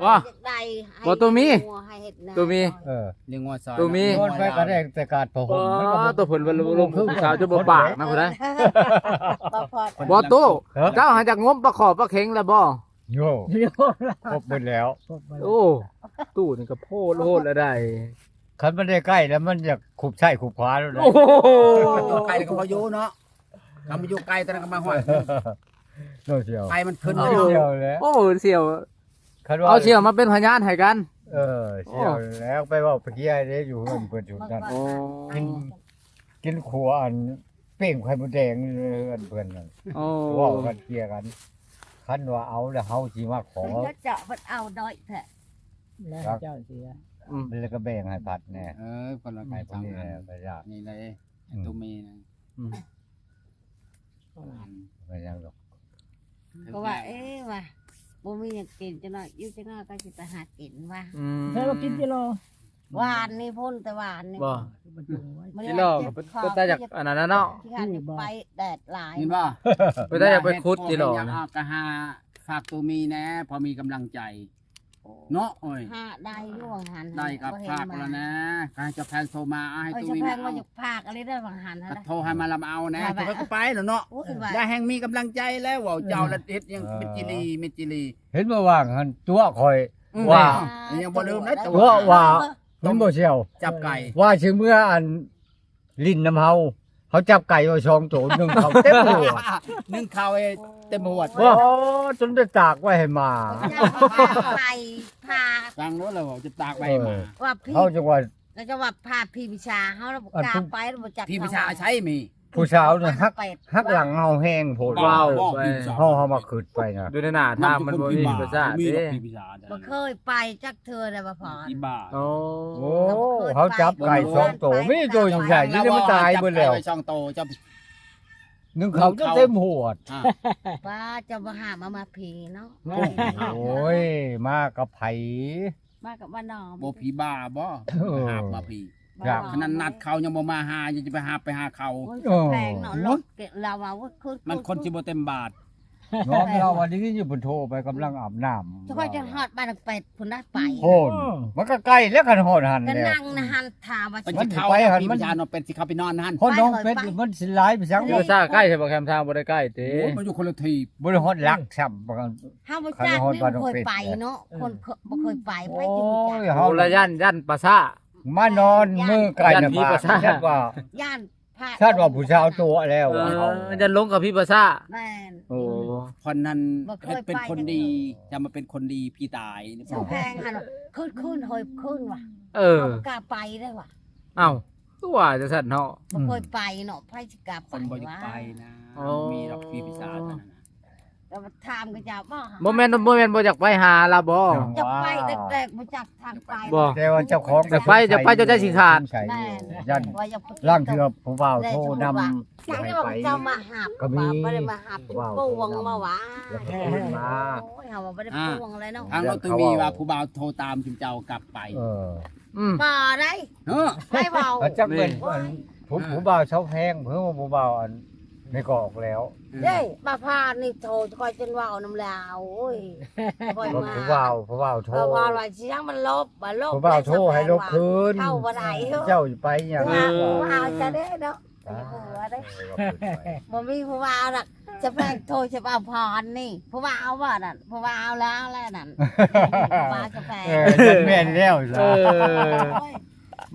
ບໍ່ ຢາກໄດ້ ບໍ່ ໂຕມີ ໃຫ້ງົວ ໃຫ້ເຮັດນາ ໂຕມີ ເອີ ລ້ຽງງົວຊອຍ ໂຕມີ ໂຍນໄປກໍໄດ້ແຕ່ກາດຜ້າຫົ່ມ ມັນກໍບໍ່ ໂຕເພິ່ນວ່າລົງ ລົງຜູ້ສາວຈະບໍ່ປາກນະ ຜູ້ໃດ ບໍ່ພອດ ບໍ່ຕູ້ ເຈົ້າຫາຈັກງົມປາຂໍປາເຂັງແລ້ວບໍ່? ໂຍ ຄົບເບິດແລ້ວ ຄົບເບິດ ໂອ້ ຕູ້ນີ້ກໍໂພດໂລດແລ້ວໄດ໋ ຄັນມັນໄດ້ໃກ້ແລ້ວ ມັນຢາກຄຸບຊ້າຍຄຸບຂວາໂລດ ໂອ້ໂຫ ຢູ່ໄກກໍບໍ່ຢູ່ເນາະ ຄັນມັນຢູ່ໄກຕອນນັ້ນກໍມາຮອດ ໂອ້ ສ່ຽວ ໄຟມັນຂຶ້ນ ໂອ້ ເນາະ ສ່ຽວແຫຼະ ໂອ້ ສ່ຽວ ຄັນວ່າ ເອົາສ່ຽວມາເປັນພະຍານໃຫ້ກັນ ເອີ ສ່ຽວ ໂອ້ ແລ້ວໄປເວົ້າໄປເຄຍເດ້ ຢູ່ເຮືອນເພິ່ນຊຸມນັ້ນ ໂອ້ ກິນ ກິນຂົ້ວອັນ ເປ້ງໄຂ່ມົດແດງຢູ່ເຮືອນເພິ່ນນັ້ນ ໂອ້ ເວົ້າກັນເຄຍກັນ ຄັນວ່າເອົາແລ້ວເຮົາຊິມາຂໍ ເພິ່ນເຈາະເພິ່ນເອົາດ້ອຍແທ້ ແລ້ວເຈົ້າເສຍ ອືມ ແລ້ວກໍແບ່ງໃຫ້ພັດແດ່ ເອີ ຄົນລະ ໃຫ້ຜູ້ນີ້ແດ່ ກໍຢາກ ນີ້ເລີຍ ອືມ ໂຕເມນະ ອືມ ອືມ ບໍ່ເປັນຫຍັງດອກ ກໍວ່າ ເອະ ວ່າບໍ່ມີຫຍັງກິນ ຈັກໜ້ອຍ ຢູ່ຈັກໜ້ອຍກໍຊິໄປຫາກິນວ່າ ອືມ ໃສ່ວ່າກິນຈິໂລ ວານນີ້ພຸ້ນ ແຕ່ວານນີ້ ບໍ່ ມາ ຈິໂລກໍເປັນ ເປັນຕາຢາກອັນນັ້ນນະເນາະ ຂີ້ຄ້ານໄປແດດຫຼາຍ ເຫັນບໍ່ ເປັນຕາຢາກໄປຂຸດຈິໂລ ເຮັດຫຍັງ ເອົາກະຫາຝາກໂຕມີແດ່ ພໍມີກຳລັງໃຈ ເນາະ ໂອ້ຍ ຫາໄດ້ຢູ່ຫັ້ນ ໄດ້ກໍຝາກແລ້ວນະ ໃຫ້ເຈົ້າແພງໂທມາ ເອົາໃຫ້ ເອີ ໂຕມີ ເຈົ້າແພງວ່າຢາກຝາກອະໄລໄດ້ວ່າຫັ້ນ ກໍໂທໃຫ້ມາລຳເອົາແດ່ ໂທໄປກໍໄປແລ້ວເນາະ ຢາກແຮງມີກຳລັງໃຈແລ້ວ ເວົ້າເຈົ້າລະເຮັດຫຍັງເປັນຈິລີເມັດຈິລີ ເຫັນບໍ່ວ່າຫັ້ນຕົວຂ້ອຍ ອືມ ວ່າ ຍັງບໍ່ລືມນະ ຕົວວ່າ ມັນບໍ່ສ່ຽວ ຈັບໄກ່ ວ່າຊິເມືອອັນ ຫຼິ້ນນຳເຮົາ ເຮົາຈັບໄກ່ໄວ້ສອງໂຕ ໜຶ່ງເຂົ້າເຕັມຫົວດ ໜຶ່ງເຂົ້າເຕັມຫົວດ ໂອ້ ຈົນໄດ້ຕາກໄວ້ໃຫ້ໝາ ໄກ່ພາ ຟັງໂລດລະເວົ້າ ຈະຕາກໄວ້ໃຫ້ໝາ ວ່າພີ່ ເຮົາຈັ່ງວ່າ ລະຈະວ່າພາຜີພິຊາ ເຮົາລະບໍ່ກ້າໄປ ລະບໍ່ຈັກ ຜີພິຊາໃສມີ ຜູ້ສາວນີ້ຮັກ ຮັກຫຼັງເຮົາແຮງໂພດ ເວົ້າໄປ ເຮົາ ເຮົາມາຄິດໄປນະ ຢູ່ໃນໜ້າທາງມັນບໍ່ມີຜີພິຊາ ບໍ່ມີດອກຜີພິຊາ ບໍ່ເຄີຍໄປຈັກເທື່ອເລີຍວ່າພໍ ອີບ້າ ໂອ້ ເຮົາຈັບໄກ່ສອງໂຕ ມີໂຕໃຫຍ່ໆ ນີ້ມັນຕາຍເບິດແລ້ວ ໄກ່ສອງໂຕ ເຈົ້າ ໜຶ່ງເຂົ້າຈົນເຕັມຫົວດ ປ້າ ເຈົ້າບໍ່ຫາມາ ມາຜີເນາະ ໂອ້ຍ ມາກັບໃຜ ມາກັບວ່າໜໍ່ ບໍ່ຜີບ້າບໍ່ ເອີ ຫາບມາຜີ ຂະໜາດນັດເຂົາຍັງບໍ່ມາຫາ ຍັງຈະໄປຫາບໄປຫາເຂົາ ໂອ້ຍ ເອີ ແພງເນາະ ລົດ ລາວວ່າ ໂອ້ຍ ຄື ມັນຄົນຊິບໍ່ເຕັມບາດ ຍອມລາວວ່າໄດ້ຍິນຢູ່ເພິ່ນໂທໄປກຳລັງອາບນ້ຳ ຂ້ອຍຈະຮອດບ້ານນາງເປັດພຸ້ນນະໄປ ໂອ້ຍ ມັນກໍໃກ້ແລ້ວ ຄັນຮອດຫັ້ນ ກໍນັ່ງນະຫັ້ນ ຖ້າວ່າ ມັນຊິເຂົ້າໄປຫັ້ນ ຜີພິຊາເນາະ ເປັດຊິເຂົ້າໄປນອນຫັ້ນ ຮອດໜອງເປັດ ມັນຊິຫຼາຍໄປສັງ ເອີ ຖ້າໃກ້ໃສ່ບໍ່ແຄມທາງບໍ່ໄດ້ໃກ້ຕິ ໂອ້ຍ ມັນຢູ່ຄົນລະທີບ ບໍ່ໄດ້ຮອດຫຼັກຊ້ຳ ເຮົາບໍ່ຈັກ ບໍ່ເຄີຍໄປເນາະ ຄົນບໍ່ເຄີຍໄປ ໃຜຊິຮູ້ຈັກ ໂອ້ຍ ເຮົາລະຢ້ານ ຢ້ານປ່າຊ້າ ມານອນມື້ໄກນະ ຢ້ານຜີປ່າຊ້າ ຢ້ານວ່າ ຢ້ານພະ ຢ້ານວ່າຜູ້ສາວຕົວະແລ້ວ ເອີ ຢ້ານຫຼົງກັບຜີປ່າຊ້າ ແມ່ນ ໂອ້ ຄົນນັ້ນເຮັດເປັນຄົນດີ ຈະມາເປັນຄົນດີຜີຕາຍ ເຈົ້າແພງຫັ້ນ ຄືນ ຄືນ ເຮີຍ ຄືນວ່າ ເອີ ເຮົາບໍ່ກ້າໄປໄດ້ວ່າ ເອົ້າ ຄືວ່າຈັ່ງຊັ້ນເນາະ ບໍ່ເຄີຍໄປເນາະ ໃຜຊິກ້າໄປ ຄົນບໍ່ຢາກໄປນະ ໂອ້ ມີດອກຜີພິຊາເທົ່ານັ້ນນະ ແຕ່ວ່າຖາມເຂົາເຈົ້າບໍ່ ບໍ່ແມ່ນ ບໍ່ແມ່ນບໍ່ຢາກໄປຫາລາວບໍ່ ຢາກໄປແຕ່ບໍ່ຈັກທາງໄປ ບໍ່ ແຕ່ວ່າເຈົ້າຂອງ ຢາກໄປ ຢາກໄປ ເຈົ້າໃຈຊິຂາດ ແມ່ນ ຢ້ານ ວ່າຢາກ ລາງເທື່ອຜູ້ບ່າວໂທນຳ ຢາກໃຫ້ໄປ ເຈົ້າມາຮັບ ກໍມີ ບໍ່ໄດ້ມາຮັບ ຜູ້ບ່າວໂທນຳ ປວງມາວ່າ ແລ້ວກໍຄືນມາ ໂອ້ຍ ເຮົາວ່າບໍ່ໄດ້ປວງແລ້ວເນາະ ທາງລົດກໍມີວ່າຜູ້ບ່າວໂທຕາມຈຸມເຈົ້າກັບໄປ ເອີ ອືມ ບໍ່ໄດ້ ເອີ ໃຜເວົ້າ ຈັກແມ່ນ ໂອ້ຍ ອັນ ຜູ້ ອ່າ ຜູ້ບ່າວຊາວແພງ ເພິ່ນວ່າຜູ້ບ່າວອັນ ໃນກອກແລ້ວ ເດ້ ມາພານີ້ໂທ ຂ້ອຍຈົນເວົ້ານຳລາວ ໂອ້ຍ ຂ້ອຍມາ ຜູ້ບ່າວ ຜູ້ບ່າວໂທ ເອີ ວ່າຊິຍັງມັນລົບ ວ່າລົບ ຜູ້ບ່າວໂທໃຫ້ລົບຄືນ ເຂົ້າບໍ່ໄດ້ ເຈົ້າຊິໄປຫຍັງ ເອີ ຜູ້ບ່າວຈະເດ້ເນາະ ອ່າ ບໍ່ມີຜູ້ບ່າວດອກ ຈະແພງໂທ ຈະເອົາພອນນີ້ ຜູ້ບ່າວເອົາບໍ່ນັ້ນ ຜູ້ບ່າວເອົາແລ້ວແຫຼະນັ້ນ ຜູ້ບ່າວຈະແພງ ເອີ ແມ່ນແລ້ວ ເອີ ໂອ້ຍ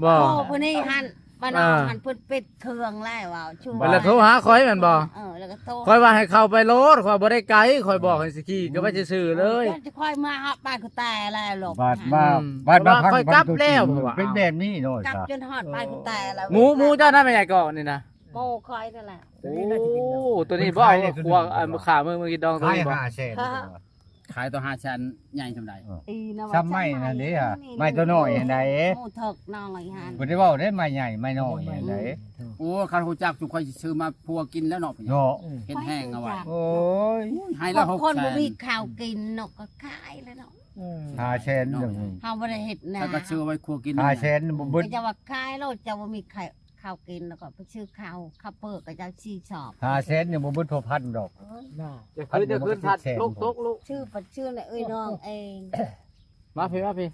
ບໍ່ ໂອ້ ຜູ້ນີ້ຫັ້ນ ບ້ານເຮົາ ອ່າ ຫັ້ນເພິ່ນປິດເຄື່ອງແລ້ວ ເວົ້າ ລະໂທຫາຂ້ອຍແມ່ນບໍ່? ເອີ ລະກໍໂທ ຂ້ອຍວ່າໃຫ້ເຂົ້າໄປໂລດ ຂ້ອຍບໍ່ໄດ້ໄກ ຂ້ອຍບອກໃຫ້ຊິຂີ່ກໍໄປຊື່ໆເລີຍ ເອີ ຂ້ອຍມາຮອດບ້ານກູແຕ່ແລ້ວ ບາດມາ ອືມ ບາດມາ ຂ້ອຍກັບແລ້ວ ເປັນແບບນີ້ເນາະ ກັບຈົນຮອດບ້ານກູແຕ່ແລ້ວ ໝູ ໝູເຈົ້ານະ ແມ່ໃຫຍ່ກໍນີ້ນະ ໝູຂ້ອຍນັ້ນແຫຼະ ໂອ້ ໂຕນີ້ບໍ່ເອົາ ຂົວ ອັນ ຂ້າມື້ ມື້ກິນດອງ ໂຕນີ້ບໍ່? ຂາຍຫ້າແສນ ຂາຍໂຕຫ້າແສນ ໃຫຍ່ສ່ຳໃດ? ເອີ ອີນະ ສ່ຳໄມ້ຫັ້ນເດ້ ໄມ້ໂຕນ້ອຍຫັ້ນໃດ ໝູເຖິກນ້ອຍຫັ້ນ ບໍ່ໄດ້ເວົ້າເດ້ ໄມ້ໃຫຍ່ໄມ້ນ້ອຍຫັ້ນໃດ ໂອ້ ຄັນຮູ້ຈັກ ຊຸມຂ້ອຍຊິຊື້ມາຄົວກິນແລ້ວເນາະ ເນາະ ເຮັດແຫ້ງເອົາໄວ້ ໂອ້ຍ ໃຫ້ລະຫົກແສນ ຄົນບໍ່ມີເຂົ້າກິນເນາະ ກໍຂາຍແລ້ວເນາະ ເອີ ຫ້າແສນໜຶ່ງ ເຮົາບໍ່ໄດ້ເຮັດນາ ແລ້ວກໍຊື້ໄວ້ຄົວກິນ ຫ້າແສນບໍ່ເບິດ ເຈົ້າວ່າຂາຍໂລດ ເຈົ້າບໍ່ມີໄຂ່ ເຂົ້າກິນ ແລ້ວກໍໄປຊື້ເຂົ້າ ເຂົ້າເປີກ ເຂົາເຈົ້າສີ່ຊອບ ຫ້າແສນຍັງບໍ່ເບິດພໍພັນດອກ ເອີ ນະ ຈະຄືນ ຈະຄືນທັດ ລົກຕົກ ລູກ ຊື້ປັດຊື້ໃນເອື້ອຍນ້ອງເອງ ມາພີ້ ມາພີ້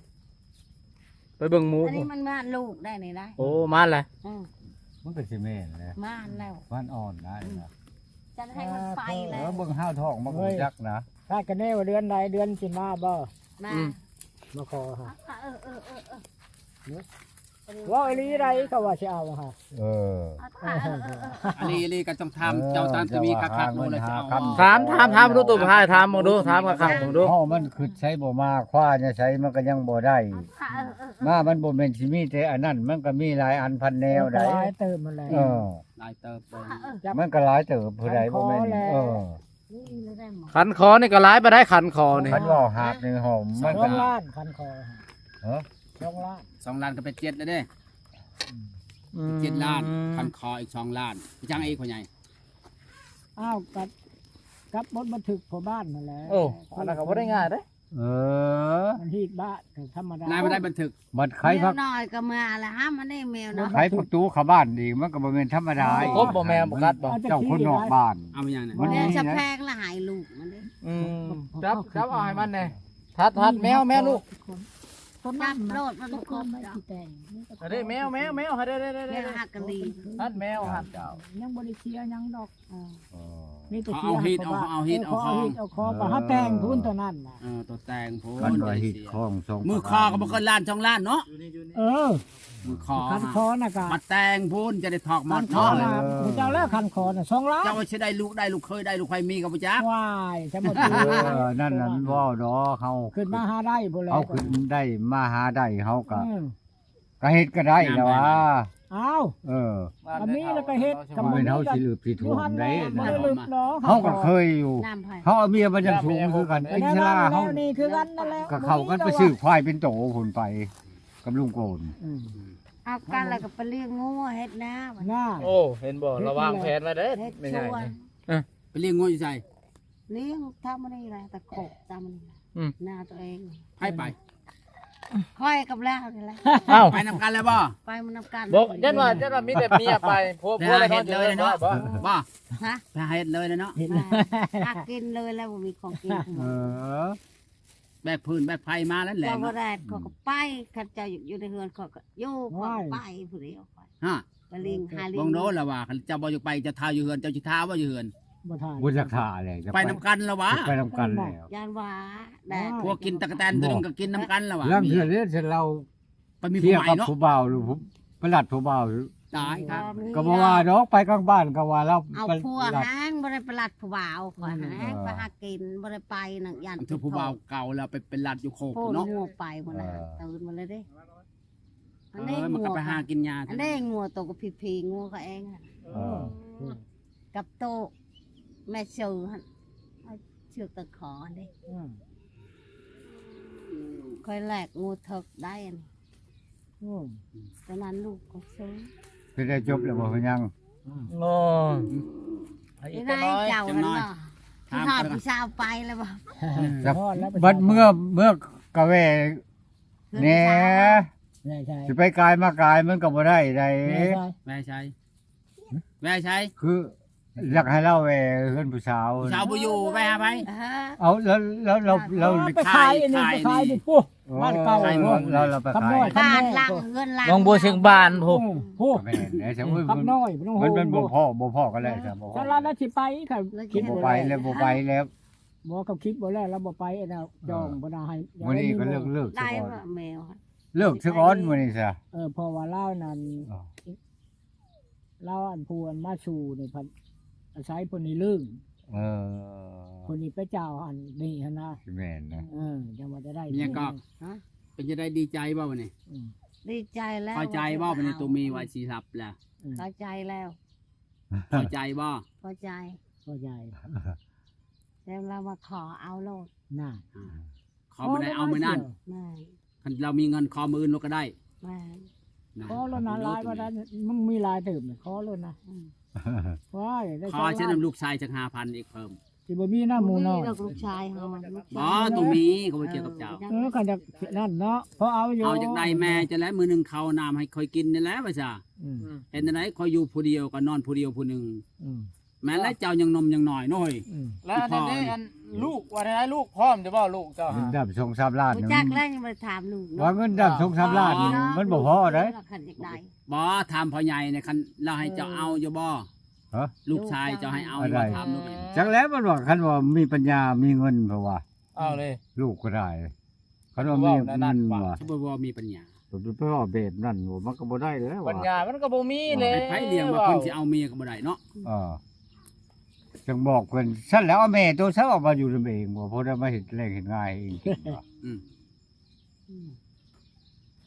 ໄປເບິ່ງໝູ. ອັນນີ້ມັນມາລູກໄດ້ນີ້ນະ. ໂອ້ ມາແລ້ວ. ອືມ ມັນກໍຊິແມ່ນແຫຼະ ມາແລ້ວ ມັນອ່ອນໄດ້ນະ. ຈັດໃຫ້ມັນໄປແລ້ວ ເບິ່ງຫ້າວທ້ອງມັນກໍຮູ້ຈັກນະ. ຄາດຄະເນວ່າເດືອນໃດ ເດືອນຊິມາບໍ່? ມາ ອືມ ມາຂໍຫາ. ເອີໆໆໆ ເວົ້າອີ່ຫຼີໃດ ເຂົາວ່າຊິເອົາຫາ. ເອີ ອີ່ຫຼີ ອີ່ຫຼີ ກໍຕ້ອງຖາມ ເອີ ເຈົ້າຕາມທີ່ມີຄັກໆ ໂລດແລ້ວຈະເອົາ. ຖາມ ຖາມ ຖາມດູ ຕູ້ພາຍ ຖາມເບິ່ງດູ ຖາມຄັກໆເບິ່ງດູ. ເຮົາມັນຄືໃສບໍ່ມາ ຄວ້າຢູ່ໃສມັນກໍຍັງບໍ່ໄດ້. ມາມັນບໍ່ແມ່ນຊິມີແຕ່ອັນນັ້ນ ມັນກໍມີຫຼາຍອັນພັນແນວໃດ໋. ຫຼາຍເຕີບຫັ້ນແຫຼະ. ເອີ ຫຼາຍເຕີບເລີຍ ມັນກໍຫຼາຍເຕີບຜູ້ໃດບໍ່ແມ່ນ. ເອີ ຂັນຂໍນີ້ກໍຫຼາຍປານໃດ? ຂັນຂໍນີ້ ຄັນເວົ້າຫາບນີ້ຫອມ ມັນກໍສອງລ້ານ ຂັນຂໍ. ຮະ? ສອງລ້ານ ສອງລ້ານກໍເປັນເຈັດແລ້ວເດ້. ອືມ ເຈັດລ້ານ ຄັນຂໍອີກສອງລ້ານ ໄປຈ້າງອີກພໍ່ໃຫຍ່. ອ້າວ ກັບ ກັບບົດບັນທຶກພໍ່ບ້ານນັ້ນແຫຼະ. ໂອ້ ອັນນັ້ນກໍບໍ່ໄດ້ງ່າຍເດ້. ເອີ ມັນຮີດບ້ານກໍທຳມະດາ ນາຍບໍ່ໄດ້ບັນທຶກ. ບັດໄຄ ແມວນ້ອຍກໍມາແລ້ວຫາ ມັນໄດ້ແມວນ້ອຍ ໄຂປະຕູເຂົ້າບ້ານອີກ ມັນກໍບໍ່ແມ່ນທຳມະດາ. ບໍ່ກົບບໍ່ແມ່ນບໍ່ກັດບໍ່? ເຈົ້າຄົນນອກບ້ານ. ເອົາຫຍັງນະ? ມັນມີສະແພງລະໃຫ້ລູກມັນເດ້. ອືມ ຈັບ ຈັບເອົາໃຫ້ມັນແດ່. ທັດ ທັດ ແມວ ແມວລູກ ຈັບໂລດ ມັນບໍ່ກົບດອກ. ເດ້ ແມວ ແມວ ແມວ ເດ້ ເດ້ ເດ້ ແມວຮັກກັນດີ. ຫັ້ນແມວຫັ້ນ ເຈົ້າ ຍັງບໍ່ໄດ້ເສຍຫຍັງດອກ. ເອີ ມີແຕ່ເຂົາເອົາຮີດເອົາ ເຂົາເອົາຮີດເອົາຄອງ ເອົາຄອງ ເອີ ເຂົາແຕ່ງພຸ້ນຕົວນັ້ນນະ. ເອີ ຕົວແຕ່ງພຸ້ນ ເອີ ຕົວຮີດຄອງສອງ ມື້ຂໍກໍບໍ່ເກີນລ້ານສອງລ້ານເນາະ. ເອີ ມື້ຂໍ ຄັນຂໍນະກະ ມາແຕ່ງພຸ້ນຈະໄດ້ຖອກໝົດເນາະ. ເຈົ້າແລ້ວຄັນຂໍນະສອງລ້ານ ເຈົ້າຊິໄດ້ລູກ ໄດ້ລູກເຂີຍ ໄດ້ລູກໃຜມີກໍບໍ່ຈັກ. ວ້າຍ ຈະບໍ່ຖືກ. ເອີ ນັ້ນ ນັ້ນເວົ້າດອກ ເຮົາຂຶ້ນມາຫາໄດ້ພຸ້ນແຫຼະ ເຮົາຂຶ້ນໄດ້ມາຫາໄດ້ ເຮົາກໍ ເອີ ກໍເຮັດກໍໄດ້ແລ້ວວ່າ. ອ້າວ ເອີ ກໍມີແລ້ວກໍເຮັດ ກໍບໍ່ແມ່ນເຮົາຊິລຶບຊິຖ້ວມໄດ້ນະ. ເຮົາກໍເຄີຍຢູ່ ເຮົາເອົາເມຍມາຍັງສູງຄືກັນ ເປັນຊະລາເຮົານີ້ຄືກັນນັ້ນແຫຼະ ກໍເຂົ້າກັນໄປຊື້ຄວາຍເປັນໂຕພຸ້ນໄປກັບລຸງໂກນ. ອືມ ເອົາກັນແລ້ວກໍໄປລ້ຽງງົວເຮັດນາ. ໂອ້ ເຫັນບໍ່ ລະວາງແຜນໄວ້ເດ້ແມ່ໃຫຍ່. ໄປລ້ຽງງົວຢູ່ໃສ? ລ້ຽງຕາມນີ້ແຫຼະ ຕາໂຄກຕາມນີ້ແຫຼະ. ອືມ ນາຕົວເອງ. ໃຜໄປ? ຂ້ອຍກັບລາວນີ້ແຫຼະ. ອ້າວ ໄປນຳກັນແລ້ວບໍ່? ໄປນຳກັນ. ບໍ່ ຢ້ານວ່າ ຢ້ານວ່າມີແຕ່ເມຍໄປ ຜົວ ຜົວເຮັດເລີຍເນາະ. ບໍ່ ບໍ່ ຫາເຮັດເລີຍເນາະ. ຫາກິນເລີຍແລ້ວ ບໍ່ມີຂອງກິນ. ເອີ ແບກພື້ນແບກໄຟມານັ້ນແຫຼະ. ເຈົ້າບໍ່ໄດ້ ຂ້ອຍກໍໄປ ຄັນເຈົ້າຢູ່ໃນເຮືອນ ຂ້ອຍກໍຢູ່ ຂ້ອຍກໍໄປຜູ້ດຽວ. ຮະ? ໄປຫຼິ້ນຫາຫຼິ້ນ. ເບິ່ງໂດລະວ່າ ຄັນເຈົ້າບໍ່ຢາກໄປ ເຈົ້າຖ້າຢູ່ເຮືອນ ເຈົ້າຊິຖ້າບໍ່ຢູ່ເຮືອນ? ບໍ່ຖ້າ. ບໍ່ຢາກຖ້າແຫຼະ ຢາກໄປ ໄປນຳກັນລະວ່າ. ຢາກໄປນຳກັນແລ້ວ. ຢ້ານວ່າໄດ້ ພວກກິນຕະກະແຕນຕົວໜຶ່ງກໍກິນນຳກັນລະວ່າ. ລາງເທື່ອເດ້ ເຊັ່ນລາວ ໄປມີຜູ້ໃໝ່ເນາະ ຜູ້ບ່າວ ໄປລັດຜູ້ບ່າວ. ຕາຍຄັບ ກໍບໍ່ວ່າດອກ ໄປກາງບ້ານກໍວ່າລາວ ເອົາຜົວແຮງ ບໍ່ໄດ້ໄປລັດຜູ້ບ່າວ. ຂ້ອຍແຮງໄປຫາກິນ ບໍ່ໄດ້ໄປນຳ ຢ້ານຖືກຜູ້ບ່າວເກົ່າແລ້ວ ໄປ ໄປລັດຢູ່ໂຄກເນາະ. ງົວໄປໝົດແລ້ວ ຕື່ນໝົດແລ້ວເດ້. ອັນນີ້ ເອີ ມັນກໍໄປຫາກິນຫຍ້າ ອັນນີ້ງົວໂຕກໍພີໆ ງົວເຂົາເອງ. ເອີ ກັບໂຕແມ່ເຊີຫັ້ນ ເອົາເຊືອກຕະຂໍຫັ້ນເດ້. ອືມ ຂ້ອຍແລກງົວເຖິກໄດ້ອັນນີ້. ອືມ ຕອນນັ້ນລູກກໍຊື້. ເຮັດໄດ້ຈົບແລ້ວບໍ່? ເປັນຫຍັງ? ອືມ ໂອ້ ໄດ້ເຈົ້າຫັ້ນບໍ່? ຖາມຜູ້ສາວໄປແລ້ວບໍ່? ບັດເມື່ອ ເມື່ອກະແວ່ ແນ່ ແວ່ໃສ? ຊິໄປກາຍມາກາຍມັນກໍບໍ່ໄດ້ໃດ. ແວ່ໃສ? ແວ່ໃສ? ຄືຢາກໃຫ້ລາວແວ່ເຮືອນຜູ້ສາວ. ຜູ້ສາວບໍ່ຢູ່ ແວ່ຫາໃຜ? ເອົາ ແລ້ວ ແລ້ວ ແລ້ວ ແລ້ວ ໄປຂາຍອັນນີ້ ໄປຂາຍຢູ່ພຸ້ນ ບ້ານເກົ່າພຸ້ນ. ລາວ ລາວໄປຂາຍ ບ້ານຫຼັງ ເຮືອນຫຼັງ ໜອງບົວຊຽງບານພຸ້ນ. ພຸ້ນ ກໍແມ່ນແຫຼະ. ໂອ້ຍ ກັບນ້ອຍ ມັນ ມັນບໍ່ພໍ້ ບໍ່ພໍ້ກັນແລ້ວ. ບໍ່ພໍ້ ຊັ້ນລາວຊິໄປ ຄັນຄິດບໍ່ໄປແລ້ວ ບໍ່ໄປແລ້ວ. ບໍ່ ເຂົາຄິດບໍ່ແລ້ວ ລາວບໍ່ໄປແລ້ວ. ຈອງບໍ່ໄດ້ໃຫ້. ມື້ນີ້ກໍເລີກ ເລີກຊະກ່ອນ ແມວ ເລີກຊະກ່ອນມື້ນີ້ຊະ. ເອີ ເພາະວ່າລາວນັ້ນ ລາວອັນຜູ້ອັນມາສູ່ນີ້ພັດອາໄສຜູ້ນີ້ລຶ້ງ. ເອີ ຜູ້ນີ້ໄປເຈົ້າອັນນີ້ຫັ້ນນະ. ຊິແມ່ນນະ. ເອີ ຈັ່ງວ່າຈະໄດ້ ເປັນຈັ່ງໃດ ດີໃຈບໍ່ບັດນີ້? ອືມ ດີໃຈແລ້ວ. ພໍໃຈບໍ່ບັດນີ້? ໂຕມີວ່າຊິຮັບແລ້ວ. ອືມ ພໍໃຈແລ້ວ. ພໍໃຈບໍ່? ພໍໃຈ ພໍໃຈ. ແລ້ວລາວມາຂໍເອົາໂລດນະ. ອ່າ ຂໍມື້ໃດເອົາມື້ນັ້ນ. ແມ່ນ ຄັນລາວມີເງິນຂໍມື້ອື່ນໂລດກໍໄດ້. ແມ່ນ ນະ ຂໍໂລດນະ. ຫຼາຍວ່ານັ້ນ ມັນມີຫຼາຍຕື່ມ ຂໍໂລດນະ. ອືມ ວ້າຍ ໄດ້ ຂໍເຊັ່ນນຳລູກຊາຍຈັກຫ້າພັນອີກເພີ່ມ. ຊິບໍ່ມີນະ ໝູ່ນ້ອຍ ລູກຊາຍເຮົາ. ບໍ່ ຕ້ອງມີ ເຂົາບໍ່ກ່ຽວກັບເຈົ້າ. ເອີ ຄັນຢາກນັ້ນເນາະ ພໍເອົາຢູ່. ເອົາ ຢາກໄດ້ແມ່ຈັ່ງໃດ ມື້ໜຶ່ງເຂົ້ານ້ຳໃຫ້ຂ້ອຍກິນນີ້ແຫຼະວ່າຊະ. ອືມ ເຮັດຈັ່ງໃດ ຂ້ອຍຢູ່ຜູ້ດຽວກໍນອນຜູ້ດຽວຜູ້ໜຶ່ງ. ອືມ ແມ່ນແຫຼະ ເຈົ້າຍັງໜຸ່ມຍັງນ້ອຍນ້ອຍ. ອືມ ແລ້ວອັນນັ້ນເດ້ ອັນ ລູກວ່າໄດ້ ລູກພ້ອມຢູ່ບໍ່ ລູກເຈົ້າ ເງິນຫາ ດຳສອງສາມລ້ານ ຮູ້ຈັກແລ້ວ ຍັງບໍ່ໄດ້ຖາມລູກເນາະ ວ່າເງິນດຳສອງສາມລ້ານນີ້ ເອີ ມັນບໍ່ພໍເດ້ ຄັນຢາກໄດ້ ບໍ່ ຖາມພໍ່ໃຫຍ່ນີ້ ຄັນລາວໃຫ້ເຈົ້າເອົາຢູ່ບໍ່? ຮະ? ລູກຊາຍເຈົ້າໃຫ້ເອົາຢູ່ບໍ່? ຖາມລູກເອງ ຈັກແລ້ວ ມັນວ່າ ຄັນວ່າມີປັນຍາ ມີເງິນ ເພິ່ນວ່າ ເອົາເລີຍ ລູກກໍໄດ້ ຄັນວ່າມີເງິນວ່າ ເຂົາບໍ່ວ່າມີປັນຍາ ໄປເວົ້າແບບນັ້ນ ມັນກໍບໍ່ໄດ້ແລ້ວ ປັນຍາມັນກໍບໍ່ມີແລ້ວ ໃຫ້ໃຜລ້ຽງມາ ເພິ່ນຊິເອົາເມຍກໍບໍ່ໄດ້ເນາະ ເອີ ຈັ່ງບອກເພິ່ນ ຊັ້ນແລ້ວ ເອົາແມ່ໂຕໃສອອກມາຢູ່ນຳເອງ ບໍ່ພໍໄດ້ມາເຮັດແລງເຮັດງານໃຫ້ເອງກິນ ອືມ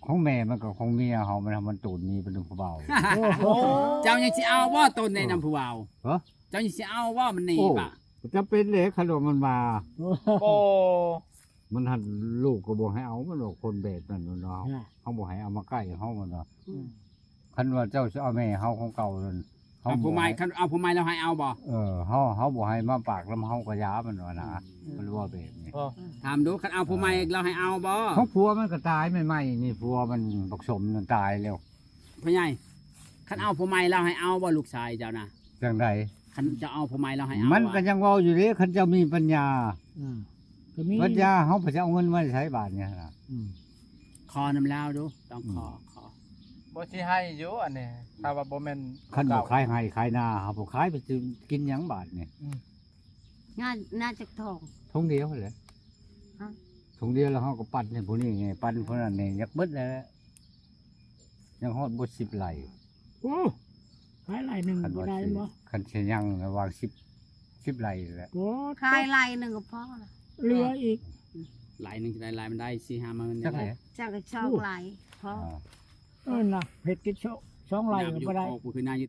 ຂອງແມ່ມັນກໍຂອງເມຍເຮົາ ມັນ ມັນໂຕນໜີໄປນຳຜູ້ບ່າວ ໂອ້ໂຫ ເຈົ້າຍັງຊິເອົາບໍ່ ໂຕນໜີນຳຜູ້ບ່າວ? ຮະ? ເຈົ້າຍັງຊິເອົາບໍ່ ມັນໜີ ໂອ້ ປະ ກໍຈຳເປັນເດ້ ຄັນວ່າມັນມາ ໂອ້ ມັນຫັ້ນ ລູກກໍບໍ່ໃຫ້ເອົາ ມັນວ່າຄົນແບບນັ້ນ ມັນວ່າ ເຮົາບໍ່ໃຫ້ເອົາມາໃກ້ເຮົາ ມັນວ່າ ອືມ ຄັນວ່າເຈົ້າຊິເອົາແມ່ເຮົາຂອງເກົ່ານັ້ນ ເຮົາ ເອົາຜູ້ໃໝ່ ບໍ່ໃຫ້ ຄັນເອົາຜູ້ໃໝ່ແລ້ວໃຫ້ເອົາບໍ່? ເອີ ເຮົາ ເຮົາບໍ່ໃຫ້ມາປາກນຳເຮົາກໍຢ່າ ມັນວ່ານະ ອືມ ມັນເວົ້າແບບນີ້ ຖາມດູ ຄັນເອົາຜູ້ໃໝ່ ເອີ ແລ້ວໃຫ້ເອົາບໍ່? ຂອງຜົວມັນກໍຕາຍໃໝ່ໆນີ້ ຜົວມັນບັກສົມນັ້ນຕາຍແລ້ວ ພໍ່ໃຫຍ່ ຄັນເອົາຜູ້ໃໝ່ແລ້ວໃຫ້ເອົາບໍ່ ລູກຊາຍເຈົ້ານະ? ຈັ່ງໃດ? ຄັນເຈົ້າເອົາຜູ້ໃໝ່ແລ້ວໃຫ້ເອົາ ມັນກໍຍັງເວົ້າຢູ່ເດ້ ຄັນເຈົ້າມີປັນຍາ ອືມ ກໍມີ ບັດຍາເຮົາໄປຈະເອົາເງິນມາໃສບາດນີ້ນະ ອືມ ຂໍນຳລາວດູ ຕ້ອງຂໍ ອືມ ຂໍ ບໍ່ຊິໃຫ້ຢູ່ອັນນີ້ ຖ້າວ່າບໍ່ແມ່ນ ຄັນບໍ່ຂາຍໄຮ່ຂາຍນາ ເຮົາບໍ່ຂາຍໄປຊິກິນຫຍັງບາດນີ້ ອືມ ນາ ນາຈັກຖົງ? ຖົງດຽວຫັ້ນແຫຼະ ຮະ? ຖົງດຽວແລ້ວເຮົາກໍປັນໃຫ້ຜູ້ນີ້ໄງ ປັນຜູ້ນັ້ນນີ້ ຢາກເບິດແລ້ວ ຍັງຮອດບໍ່ສິບໄຮ່ ໂອ້ ຂາຍໄຮ່ໜຶ່ງບໍ່ໄດ້ບໍ່? ຄັນຊິຍັງລະຫວ່າງສິບ ສິບໄຮ່ແຫຼະ ໂອ້ ຂາຍໄຮ່ໜຶ່ງກໍພໍລະ ເຫຼືອອີກ ໄຮ່ໜຶ່ງຈະໄດ້ຫຼາຍ ມັນໄດ້ສີ່ຫ້າໝື່ນນີ້ແຫຼະ ຈັກກໍສອງໄຮ່ພໍ ເອີນະ ເຮັດກິນສອງໄຮ່ກໍບໍ່ໄດ້ ຍາມຢູ່ຄອກບໍ່ຄືນາຢູ່